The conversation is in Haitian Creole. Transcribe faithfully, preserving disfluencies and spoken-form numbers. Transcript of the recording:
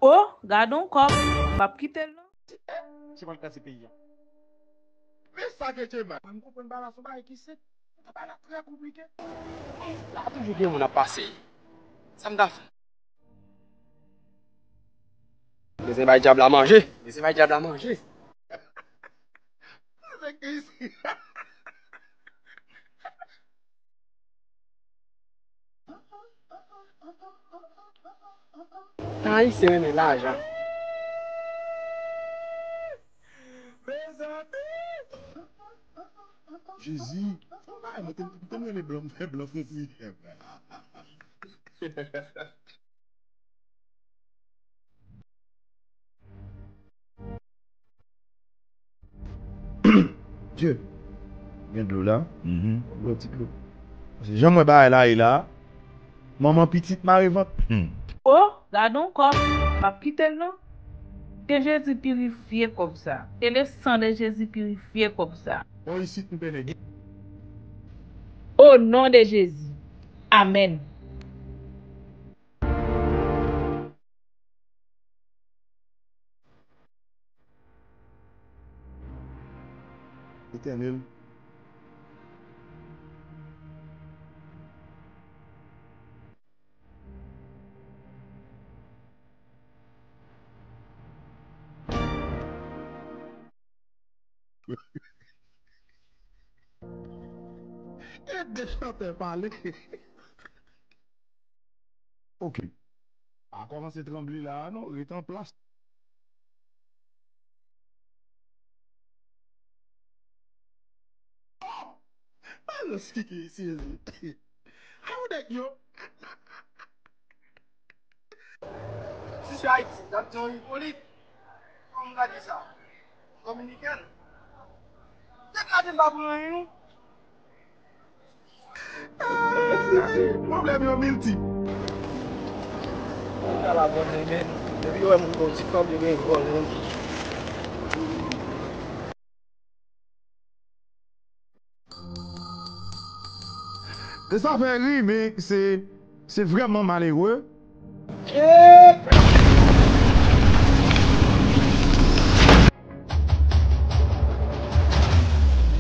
O, gade yon kòb. M p ap kite l non. Se pral kase peyi a. Men sa ke Djemal. Mwen m konprann bagay la se yon bagay ki senp. Bagay la trè konplike. La toujou gen moun ap pase. Sa m ta fè? Bezwen bay dyab la manje. Bezwen bay dyab la manje. Nèg isi. Ayisyen renmen lajan. Mezanmi! Jezi! Ay, mwen te, mwen te renmen blan, mwen fè blan fon pri. Dye, gen dlo la. Mhm. Bwè ti dlo. Paske jan mwen bagay la ye la, manman pitit mare vant. Hmm. O, gade yon kòb. M p ap kite l non. Ke Jezi pirifye kòb sa. Ke le san de Jezi pirifye kòb sa. Bon, isit m pene. O non de Jezi. Amèn. Etènèl. E de chantè pale. Ok. Pa kòmanse tranble la a non, ret an plas. Oh! Alò, kiki isi, isi. Aw nèg yo. Si se Ayiti, t ap di yon ipolit. Kòman m ka di sa? Dominikèn. Nèg la te pa pran anyen non. Pwoblèm yo miltip. Ala vòlè men. Depi yo wè moun gen yon ti kòb, yo gen vòlè. E sa fè ri, men se, se vrèman malere.